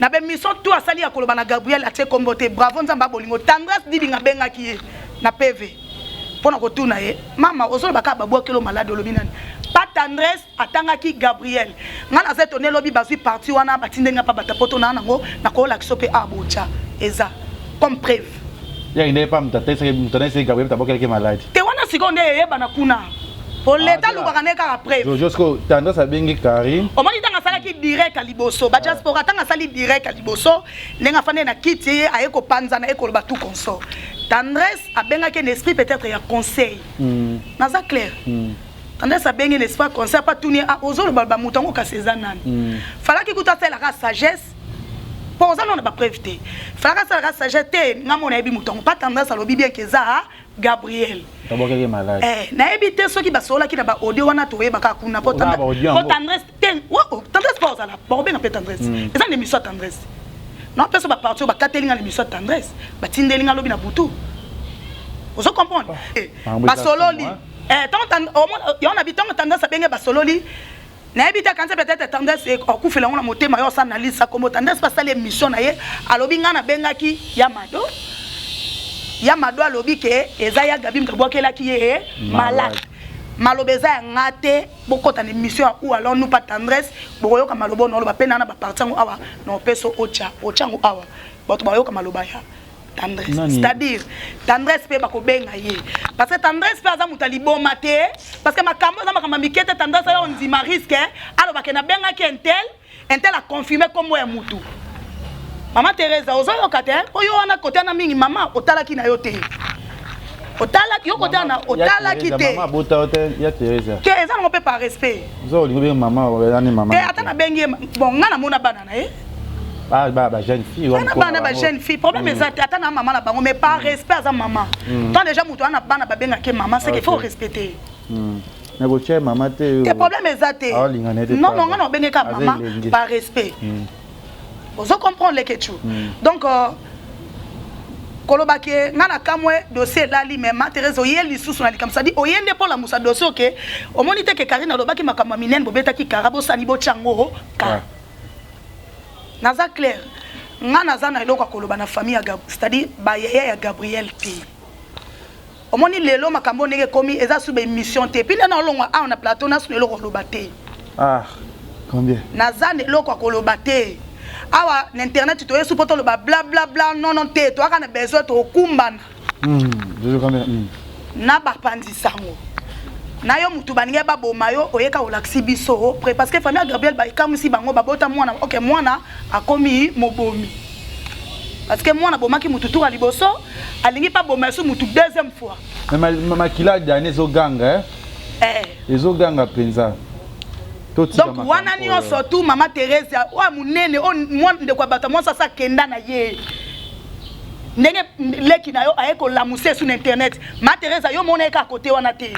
na bemission tu asali ya koloba na Gabriel, atie kombo te. Bravo, Nzambe abolingo. Tendresse Dibinga abengaki ye na PV mpo na kotuna ye: mama, ozoloba kaka babwakelo malade, olobi nani? Pa Tendresse atangaki Gabriel. Ngai naza etone, elobi bazwi parti wana, batindeli nga mpa bata poto na nango, nakolakisa mpe a botya eza comme preuve. Yaki nde pa moto atesaki moto anayesaki Gabriel tabokelaki maladi. Te, wana sikoyo nde eyebana kuna po leta alukaka nde kaka preuve. Jojo, sikoyo Tendresse abengi Karine. Omoni ntango asalaki direct ya liboso, badiaspora, ntango asali direct ya liboso ndenge afandi na kiti ye aye kopanzana, ekoloba tout consort, Tendresse abengaki na esprit peut-être ya conseil. Naza clair. Tendresse abengi na esprit ya conseil, apa tuni: ah, ozoloba bamoto yango kasi eza nani? Falaki kuta asalelaka sagesse mpo oza nano na bapreuve te. Falaki asalaka sagesse te, nga mo nayebi moto yango. Pa Tendresse alobi bien ke eza Gabriel. Tabokaki maladi. Nayebi te soki basololaki na baaudio wana, toyebaka kuna po Tendresse te, Tendresse mpo ozala bakobenga mpe Tendresse. Eza na émission ya Tendresse, napesa baparti oyo bakateli nga na émission ya Tendresse, batindeli nga lobi na butu. Ozo comprendre? Basololi yango na bi ntango Tendresse abenge, basololi, nayebi te, akanisi peut-être Tendresse akufela yango na motema yo osala analyse kombo Tendresse. Basali émission na ye, alobi ngai nabengaki ya Mado, ya Mado alobi ke eza ya Gabi moto abwakelaki ye malade. Maloba eza ya nga te, bokɔta na émission ya ou alors nous pas Tendresse, bokoyoka maloba oyo naoloba mpe naa na baparti yango awa na opeso otya otya yango awa, bato bayoka maloba ya. Tendresse, c'est-à-dire Tendresse mpe bakobenga ye, parce que Tendresse mpe aza moto ya liboma te, parce que makambo eza makambo ya mike te. Tendresse ayo ondima risque, alobake nabengaki un tel, un tel aconfirme nkombo ya mutu. Mama Teresa, ozoyoka te? Oyo wana kote wana mingi, mama, otalaki na yo te, otalaki yo kote wana, otalaki te. Ke eza nango mpe par respect te. Ata nabengi ye, bon, nga namona bana na ye. Ba jeune fille. Bana, bana ba jeune fille, problème eza te. Ata na mama na bango, mais par respect, aza mama. Tant déjà moto wana, bana babengaki mama, c'est qu'il faut respecter. Nakotia mama te. Te, problème eza te. Non, non, nga na obengeka mama par respect. Ozo comprendre, Lekechu? Donc koloba ke nga na kamwe, dossier elali, mais ma Thérèse, oye lisusu na likambo, c'est-à-dire oye nde mpo lamusa dossier. Oke omoni te ke Karine alobaki makambo ya minene, bobetaki kara, bosani, botyango ka. Naza clair, nga naza na eloko ya koloba na famille ya, c'est-à-dire bayaya ya Gabriel te. Omoni lelo makambo ndenge ekomi, eza su baémission te. Puis nde naolongwa awa na plateau, nasu na eloko koloba te. Ah, combien? Naza na eloko ya koloba te awa na internet. Toyesu mpo toloba bla bla bla, non non te. Toyaka na besoin tokumbana na bapanzi sango na yo. Mutu baningi baboma yo, oyeka olakisi biso près, parce que famille ya Gabriel baekamwisi bango, babota mwana. Ok, mwana akomi mobomi, parce que mwana abomaki mutu tour ya liboso, alingi mpe aboma esu mutu deuxième fois. Mais makila dani ezoganga. Eh. Ezoganga mpenza. Donc wana nyonso tu, mama Thérèse, oyo monene, oyo ndeko ya bato mwasi asa akenda na ye, ndenge leki na yo aye kolamusa esu na internet. Ma Thérèse, yo mona ye kaka kote wana te.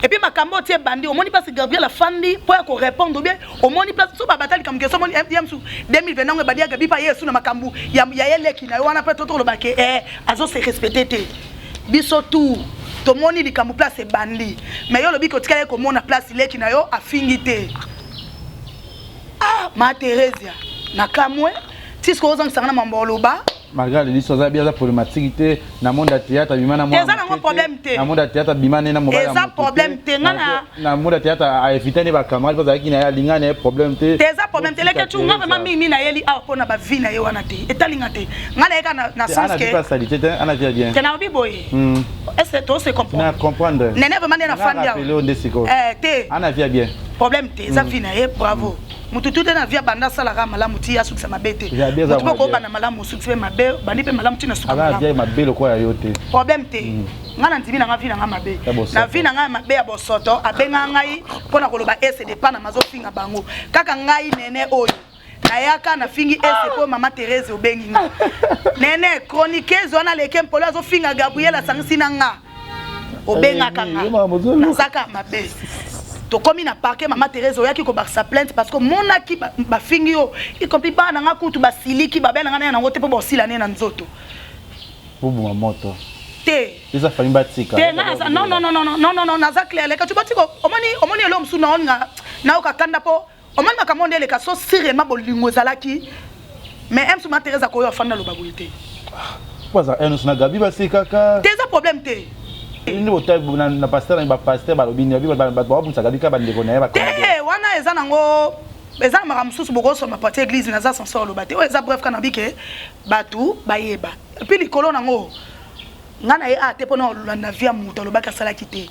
Et puis makambo otie ebandi, omoni place Gabriel afandi mpo ya korépondre bien. Omoni place so babata likambo keso, omoni ya mosu 2020 nango ebandi ya Gabi mpe aye esu na makambo ya ye leki na yo wana mpe totoloba ke eh, azo se respecte te. Biso tout tomoni likambo place ebandi, mais yo olobi kotikala ye komona place leki na yo afingi te. Ah, ma Thérésia, na kamwe tiske ozangisanga na mambo oloba. Malgré aleli so aza bi aza problématique te na monde ya théâtre, abima na mwana. Eza nango problème te. Na monde ya théâtre, abima ne na mobali. Eza problème te, nga na Na monde ya théâtre, aévite ne bacamarade mpo azalaki na ye, alinga na ye, problème te. Te, eza problème te, leke tu. Nga vraiment mingi nayeli awa mpona bavie na ye wana te, etalinga te. Nga nayeka na sens ke salité te, ana vie bien. Te, nayobi boye, est ce que to se comprendre? Na comprendre. Nene, vraiment nde nafandi awa nde sikoyo. Te. Ana vie bien. Problème te, eza vie na ye, bravo. Motu tu te na vie abanda asalaka malamu ti asukisa mabe te. Motu mpo kobanda malamu, osukisi mpe mabe, bandi mpe malamu ti na suka. Mabe lokola yo te. Problème te. Ngai na ndimi nanga vie nanga mabe, na vie na ngai mabe ya bosoto. Abenga ngai mpona koloba ese depa na mazofinga bango kaka ngai nene oyo nayaka nafingi ese mpo mama Therese obengi nga nene chroniqueuse wana leke mpolo azofinga Gabriel, asangisi na nga, obengaka nga nazaka mabe. Tokomi na parquet, mama Therese oyaki kobakisa plainte parce que omonaki bafingi yo, y compris bana na nga kutu basiliki, babe na nga na yango te mpo bosila ne na nzoto. Boboma moto. Te. Eza famille, batika. Te, nga naza, non, non, non, non, non, non, non, naza clair, leka tu batiko. Omoni, omoni elo mosusu na olinga nayoka kanda mpo omoni makambo nde eleka. So si réellement bolingo ezalaki, mais m ma Therese akoyo afanda aloba boye te. Po aza nyonso na Gabi basekaka. Te, eza problème te. Nde bota na pasteur na bapasteur balobi nini? Bato babundisa Gabi kaka bandeko na ye. Te, wana eza nango, eza na makambo mosusu bokosoma partie église. Naza censeur oloba te. Oyo eza bref, kana bike bato bayeba. Et puis likolo nango, ngai na ye a te mpona olanda vie ya moto alobaki asalaki te.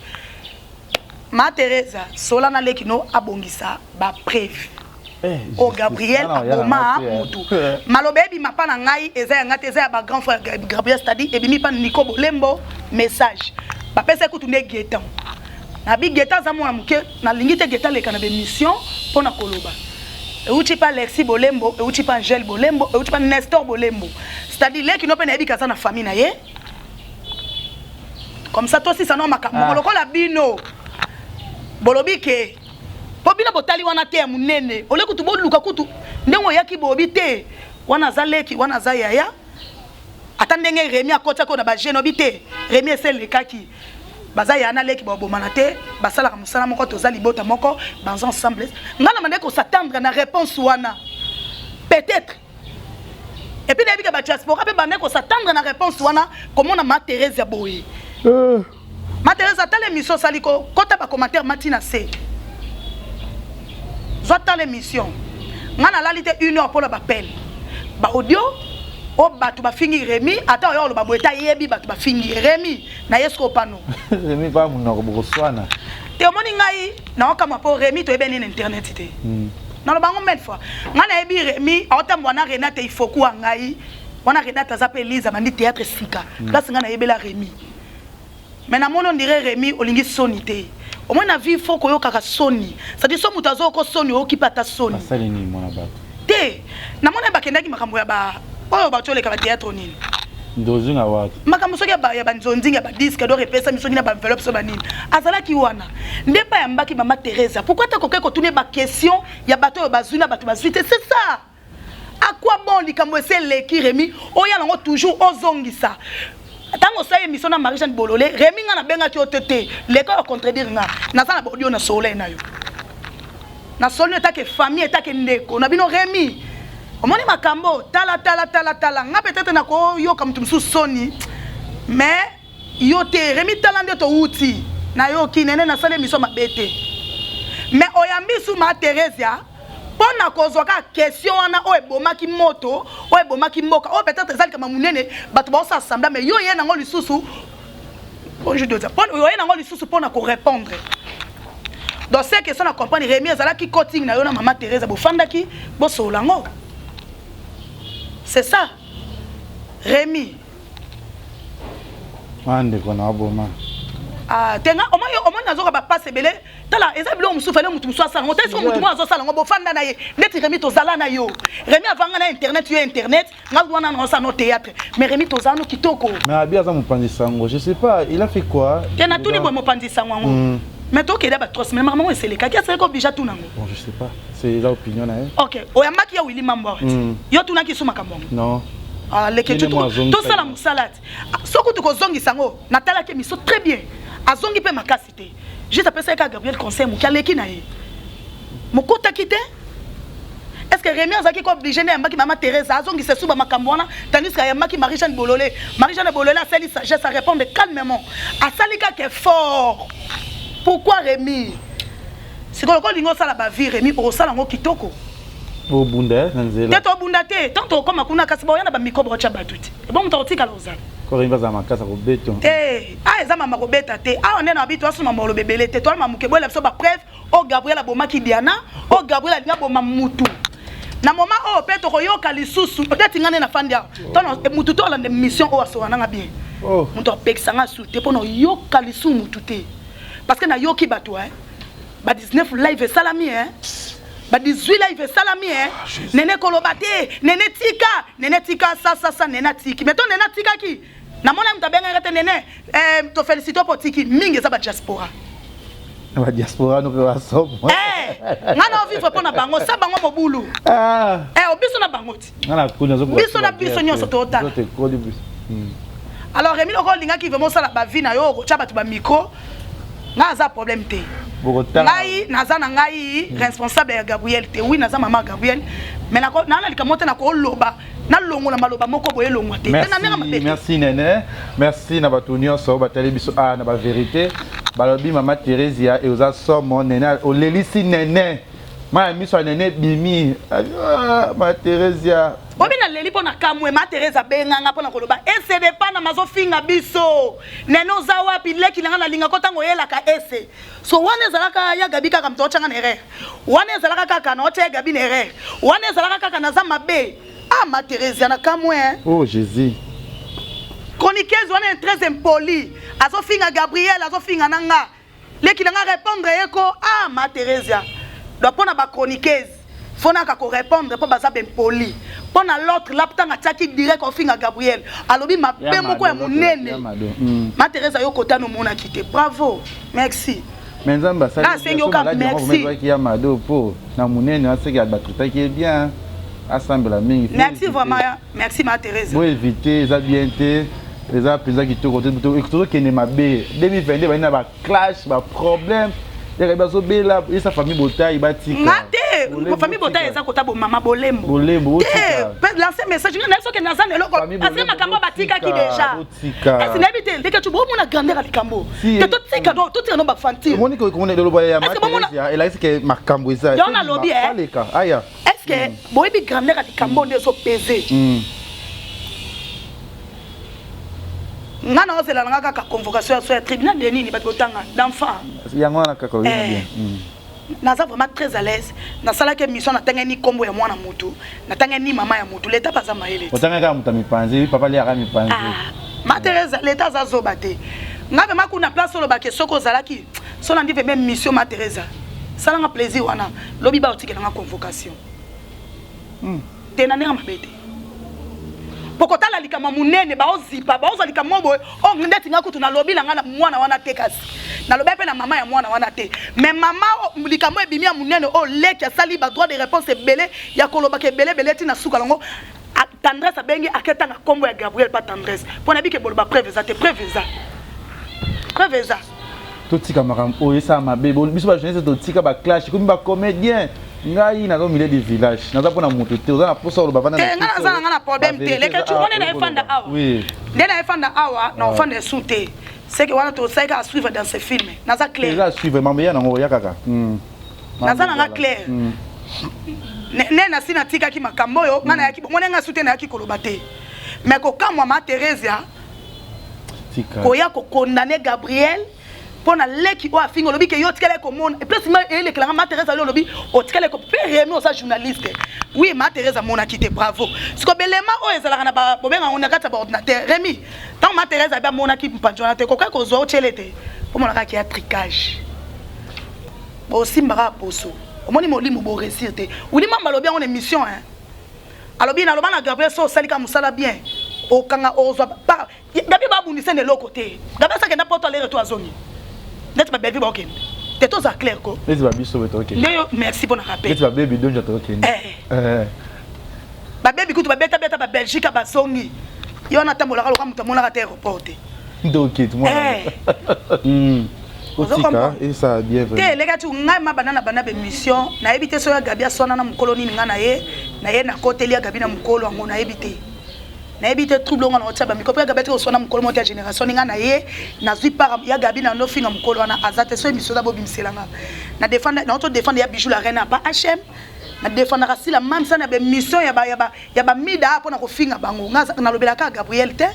Ma Theresa, sola na leki no abongisa bapreuve o Gabriel aboma mutu. Maloba ebima mpa na ngai eza ya ngai te, eza ya bagrand frère Gabriel, c'est-à-dire ebimi mpa Nico Bolembo. Message bapesa kutu nde Getan nabi. Getan aza mwana moke, nalingi te Getan aleka na bémission mpo na koloba. Euti mpa Alexi Bolembo, euti mpa Angele Bolembo, euti mpa Nestor Bolembo, c'est-à-dire leki no mpe nayebi kaza na famille na ye. Comme ça tosisa no makambo moko. Lokola bino bolobi ke mpo bino botali wana te ya monene, ole kutu boluka kutu ndenge oyaki bobi te, wana aza leki, wana aza yaya. Ata ndenge Remi akotiaki oyo na bagene, obi te Remi ese elekaki, baza ya na leki, babomana te, basalaka mosala moko, toza libota moko, baza ensemble. Ngai na bandaki kos'attendre na réponse wana peut-être. Et puis nayebi ke badiaspora mpe bandaki kos'attendre na réponse wana, komona ma Thérèse ya boye. Ma Thérèse, atala émission osali, kota bacommentaire mati na se, zwa tala émission. Ngai nalali te une heure mpona bapele baaudio. Oyo bato bafingi Remi, ata oyo oloba boye te, ayebi bato bafingi ye. Remi na ye sikoyo pano. Remi pa monoko bokoswana. Te, omoni ngai naokamwa mpo Remi toyebeni na internet te. Naloba yango maintes fois, ngai nayebi Remi aotambwa na Renate Ifoku wa ngai wana. Renate aza mpe Elise abandi théâtre sika. Place ngai nayebela Remi, mais namoni on dirait Remi olingi soni te. Omoni, na vie faut koyokaka soni, c'est-à-dire so moto azoko soni, oyoki mpe ata soni. Basali nini mwana bato? Te, namoni bakendaki makambo ya ba oyo bato oleka bathéâtre nini. Ndozinga wapi? Makambo soki ya banzonzinga, ya badisque d'or epesami soki na baenveloppe so banini, azalaki wana nde mpa yambaki mama Teresa. Pourquoi te koke kotuna baquestion ya bato oyo bazwi na bato bazwi te? C'est ça, à quoi bon? Likambo esi eleki. Remi oya nango toujours ozongisa. Ntango osali émission na Marie Jeanne Bolole, Remi, nga nabengaki yo te. Te, leka oyo contredire nga. Naza na baaudio na soleil na yo na soli etake famille, etake ndeko na bino. Remi, omoni makambo, tala tala tala tala nga peut-être nakoyoka moto mosusu soni, mais yo te. Remi, tala nde towuti, nayoki nene nasali émission mabe te, mais oyambi su ma Theresia mpo na kozwa kaka question wana oyo ebomaki moto, oyo ebomaki mboka, oyo peut-être eza likambo monene, bato baosala semblant, mais yo ye nango lisusu. Bonjour Doza, oye nango lisusu mpo na korépondre. Donc c'est question na comprendre, Remi, ezalaki coaching na yo na mama Thérèse, bofandaki bosolola yango, c'est ça, Rémi? Wana ndeko na aboma. Ah, te, nga omoni, omoni, nazoka bapase ebele. Tala, eza biloko mosusu fale motu mosusu asala yango te. Soki motu moko azosala yango, bofanda na ye neti Remi, tozala na yo. Remi avanga na internet, yo internet, nga wana naosala no théâtre, mais Remi tozala no kitoko. Mais abi aza mopanzi sango, je sais pas il a fait quoi. Te, natuni boye, mopanzi sango yango, mais tokende ba 3 semaines, makambo yango eselekaki, asalaki oblige atuna yango. Bon, je sais pas, c'est eza opinion na ye. Ok, oyambaki ya Wili Mambo awa ti, yo tunaki so makambo yango? Non. Leke, tosala mosala ti soki tokozongisa yango. Natalaki émission très bien, azongi mpe makasi te, juste apesaki kaka Gabriel conseil moke, aleki na ye mokotaki te. Est ce que Rémi azalaki ko obligé nde ayambaki mama Thérèse azongisa esu bamakambo wana, tandis que ayambaki Marie Jeanne Bolole? Marie Jeanne Bolole asali sagesse, arépondre calmement, asali kaka effort. Pourquoi Rémi sikoyo kolingi osala bavie? Rémi, okosala yango kitoko. Obunda na nzela. Te, tobunda te. Tant tokóma kuna, kasi baoya na bamicro, baotya bato te. Ebon moto akotikala ozala. Koringi bazala makasi akobeta. Te, awa eza mama kobeta te. Awa nde na biso asoma maloba ebele te, toala mamuke boyela biso bapreuve oyo Gabriel abomaki Diana, oyo Gabriel alingi aboma mutu. Na moment oyo mpe tokoyoka lisusu peut-être nga nde nafandi awa tono mutu to alanda mission oyo asoka nanga bien. Moto apekisanga su te mpo na oyoka lisusu mutu te, parce que nayoki bato ba 19 live esalami, ba 18 live esalami, nene koloba te, nene tika, nene tika, sasasa, nene atiki. Mais to nene atikaki, namona moto abengaka te nene tofélicité mpo otiki mingi, eza badiaspora. Badiaspora no mpe basomo. Nga na ovivre mpo na bango, sa bango mobulu. Biso na bango ti biso na biso nyonso totala. Alors Remi, loko olingaki vraiment osala bavie na yo, okotya bato bamicro, ngai aza problème te. Ngai naza na ngai responsable ya Gabriel te. Oui, naza mama Gabriel, mais naa na likambo te nakoloba, nalongola maloba moko boye, elongwa te te na ndenge mabe. Merci nene, merci na bato nyonso oyo batali biso a na bavérité. Balobi mama Thérésia oza somo. Nene olelisi nene, ma ya miso ya nene ebimi. Ma Thérésia. Obi naleli mpo na kamwe. Ma Therese abenganga mpo na koloba ese depana mazofinga biso. Nene, oza wapi? Leki na nga, nalingako ntango oyelaka ese so wana ezalaka ya Gabi kaka moto otyanga na erreur wana, ezalaka kaka na otya ya Gabi na erreur wana, ezalaka kaka naza mabe. Ah, ma Thérésia, na kamwe. Oh Jésus. Chroniqueuse wana est très impoli, azofinga Gabriel, azofinga na nga leki na nga, répondre ye ko. Ah, ma Thérésia, donc mpo na bachroniqueuse fo naka korépondre mpo baza bempoli. Mpo na l'autre la, ntango atiaki direct ofinga Gabriel, alobi mabe moko ya monene. Ma Thérésia, yo kotana omonaki te. Bravo, merci. Mais Nzambe asengi oka merci. Ya Mado mpo na monene aseki batraitaki ye bien, asambela mingi. Merci vraiment, merci ma Thérèse. Boévite, eza bien te, eza mpenza kitoko te. Tozokende mabe 2022, bani na baclash, baproblème yaka bazobela esa famille Botai batika. Nga te, famille Botai eza kota bomama Bolembo. Bolembo. Te, lancer message nga nayebi soki naza na eloko, parce que makambo batikaki déjà. Esi nayebi te ndeke tu bomona grandeur ya likambo te. Totika, totika no bafantire. Omoni eloba ya elakisi ke makambo eza. Yo nalobi aya. Est ce que boyebi grandeur ya likambo nde ezopese? Nga na ozela na nga kaka convocation ya so ya tribunal de nini bato botanga d'enfant. Yango wana kaka oyebi eh. bien. Naza vraiment très à l'aise. Nasalaki émission, natangaki ni kombo ya mwana mutu, natangaki ni mama ya mutu. Leta aza mayele te. Otangaki kaka moto ya mipanzi, papa aliaka mipanzi. Ah, ma Thérèse, leta aza zoba te. Nga vraiment kuna place olobaki soki ozalaki so nandi vraiment mission ma Thérèse. Salanga plaisir wana, lobi ba otikelanga convocation. Te na ndenge mabe te. Po kotala likambo monene baozipa baozwa likambo boye oyo ndeti nga kutu nalobi na nga na mwana wana te, kasi nalobi mpe na mama ya mwana wana te. Mais mama, likambo ebimi ya monene oyo leki asali ba droit de réponse ebele ya kolobaka ebele ebele ntina suka nango. Tendresse abengi aketanga nkombo ya Gabriel pa Tendresse mpo nayebi ke boloba preuve eza te. Preuve eza, preuve eza. Totika makambo oyo esala mabe. Biso bajournaliste totika baclash, komi bacomédien. Ngai naza au milieu du village, naza mpona moto te. Oza na posa oloba, vanda. Te, nga naza na nga na problème te. Leke tu wana na efanda awa nde na efanda awa na ofanda esu te. C'est que wana tosali kaka suivre dans ce film. Naza clair. Eza suivre mambo ya nango ya kaka. Naza na nga clair. Ne nasi natikaki makambo oyo nga nayaki bongo ndenge asu te, nayaki koloba te. Mais kokamwa ma Theresia koya kokondane Gabriel mpo na leki oyo afingi. Olobi ke yo otikala komona place ma elekelanga ma Thérèse ali. Olobi otikala mpe Remi oza journaliste. Oui, ma Thérèse amonaki te, bravo. Siko belema oyo ezalaka na bobenga yango na kati ya baordinateur. Remi, ntango ma Thérèse abi amonaki mpanzi wana te, kokai kozwa otyele te mpo monakaki ya tricage. Bosimbaka poso, omoni molimo boréussir te. Wili Mamba alobi yango na émission, hein. Alobi naloba na Gabriel so osali ka mosala bien, okanga ozwa. Gabi babundisa na eloko te. Gabi asakenda poto aller retour, azongi neti babelvi baokende te. Toza clair ko. Neti babiso boye tokende. Nde yo, merci mpona rappel. Neti babebi donja tokende. Eh. Babebi kutu babetabeta babelgique, bazongi. Ye wana atambolaka loka moto amonaka te aéroport te. Ndoki mwana otika esala bien. Te, eleka ti ngai ma banda na banda bémission, nayebi te soki ya Gabi aswana na mokolo nini. Ngai na ye na ye nakoteli ya Gabi na mokolo yango, nayebi te, nayebi te. Trouble ngo na otia bamicro mpo ya Gabi atika koswana mokolo moko te ya génération. Ni ngai na ye nazwi part ya Gabi na nofinga mokolo wana aza te. So émission eza, bobimiselanga na défendre, na oto défendre ya Bijou la reine pa HM, na défendaka sila mamisa na bémission ya bamida mpona kofinga bango. Nga nalobelaka Gabriel te,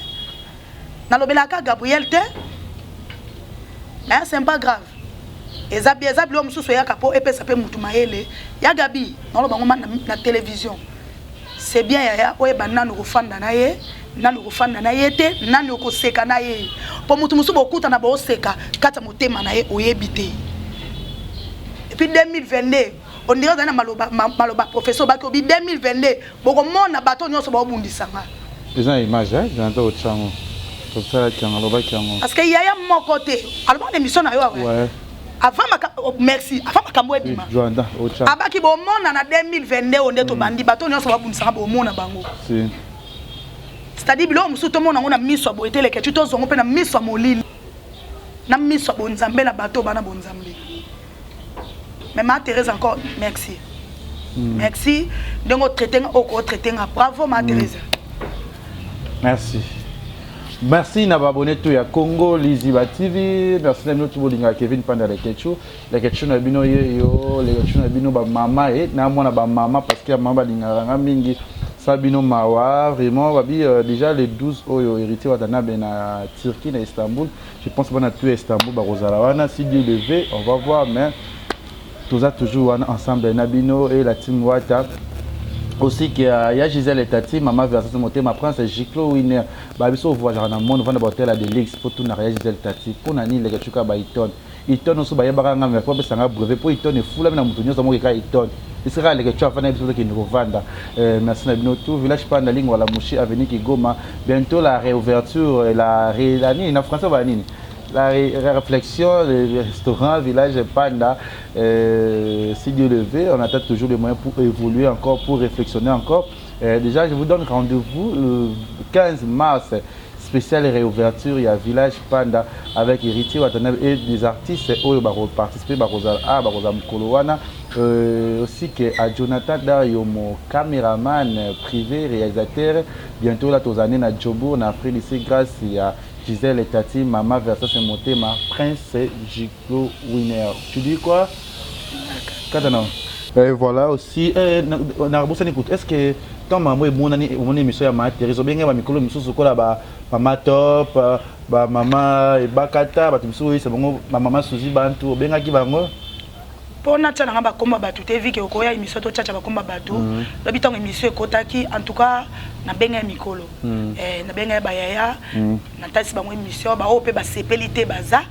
nalobelaka Gabriel te, mais c'est pas grave. Eza bien, eza biloko mosusu eyaka mpo epesa mpe mutu mayele. Ya Gabi, naloba ngo na télévision, c'est bien yaya oyeba nanu kofanda na ye, nanu kofanda na ye te, nani okoseka na ye, mpo motu mosusu bokutana booseka kati ya motema na ye oyebi te. Et puis 2022, on dirait ozali na maloba, maloba professeur obaki obi 2022 bokomona bato nyonso baobundisanga. Eza na image Jonathan otyango, tosalaki yango, alobaki yango. Parce que yaya moko te alobaka na émission na yo awa avant maka, oh, merci, avant makambo ebima. Jonathan otya. Abaki bomona na 2022 oyo nde tobandi, bato nyonso babundisaka bomona bango. Si. C'est-à-dire biloko mosusu tomona yango na miso ya boye te, eleke ti tozongo mpe na miso ya molili, na miso ya bonzambe, na bato bana bonzambe. Mais ma Thérèse, encore merci. Merci ndenge otraite nga, oko otraite nga, bravo ma Thérèse. Merci, merci na baabonné to ya Congo Liziba TV. Merci na bino tu bolingaka Kevin Panda Lekechu, Lekechu na bino ye yo, Lekechu na bino bamama e na mwana bamama, parce que ya mama balingaka nga mingi. Sa bino mawa vraiment. Babi déjà le 12 oyo Héritier Watanabe na Turquie, na Istanbul, je pense bana tu ya Istanbul bakozala wana. Si Dieu le veut, on va voir, mais toza toujours wana ensemble na bino et la team Wata aussi que ya Gisèle Tati, mama Versace Motema, Prince Giclo Winner. Babiso voyageaka na monde, vanda bahotel ya Delix mpo tunaka ya Gisèle Tati mpo na nini leke ba Iton Iton nyonso bayebaka nga, mais po apesanga brevet mpo Iton efulami na moto nyonso amoki kaka Iton esika leke tu afanda biso tokende kovanda. Merci na bino tout. Village Panda Lingwala, Mushi avenue Kigoma, bientôt la réouverture, la nini na français ba nini, la réflexion, le restaurant Village Panda. Si Dieu le veut, on attend toujours les moyens pour évoluer encore, pour réflexionner encore. Déjà, je vous donne rendez-vous le 15 mars, spéciale réouverture, il y a Village Panda avec Héritier Watanabe et des artistes oyo participer bakozala ah bakozala mokolo wana. Aussi que à Jonathan Dario, mon caméraman privé, réalisateur, bientôt là tozane na Jobourg na Afrique ici grâce à Gisèle Tati, Mama Versace Motema, Prince Giclo Winner. Tu dis quoi? Katana. Et voilà aussi, euh, na, na, écoute, est-ce que Ntango makambo emonani, omoni émission ya Mama Therese, obengaki bamikolo misusu lokola ba Mama Top, ba Mama Ebakata, bato misusu oyebisa bango, ba Mama Suzy Bantu, obengaki bango? Mpo natya nanga bakombo ya bato te, vike okoya émission totyatia bakombo ya bato. Lobi ntango émission ekotaki, en tout cas nabenga ya mikolo, nabenga ya bayaya, natalisi bango émission. Baoyo mpe basepeli te, baza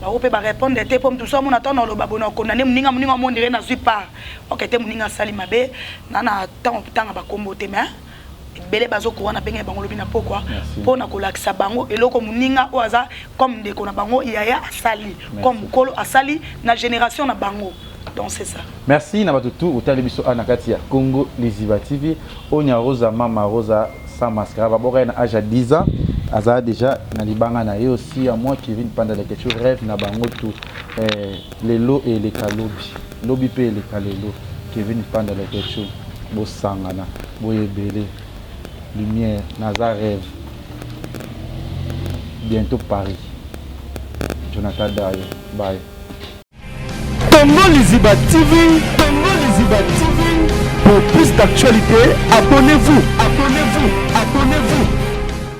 bango mpe barépondre te, mpo motu so amona ntango naloba boye, nakondane moninga, moninga amondire nazwi part ok te, moninga asali mabe. Na ntango ntanga bakombo te, mais ebele bazokowa. Nabengai bango lobi na pokwa mpo na kolakisa bango eloko moninga oyo aza comme ndeko na bango, yaya asali, comme mokolo asali na génération na bango. Donc c'est ça. Merci na bato tu otali biso a na kati ya Congo Liziba TV. Onya Rosa, Mama Rosa sans mascara, baboka ye na age ya 10 ans, aza déjà na libanga na ye aussi ya moi Kevin Panda Leketchou, rêve na bango tu. Lelo eleka lobi, lobi mpe eleka lelo. Kevin Panda Leketchou, bosangana boyebele lumière, naza rêve. Bientôt Paris. Jonathan Dayo, bye. Congo Liziba TV, Congo Liziba TV. Pour plus d'actualités, abonnez-vous, abonnez-vous, abonnez-vous.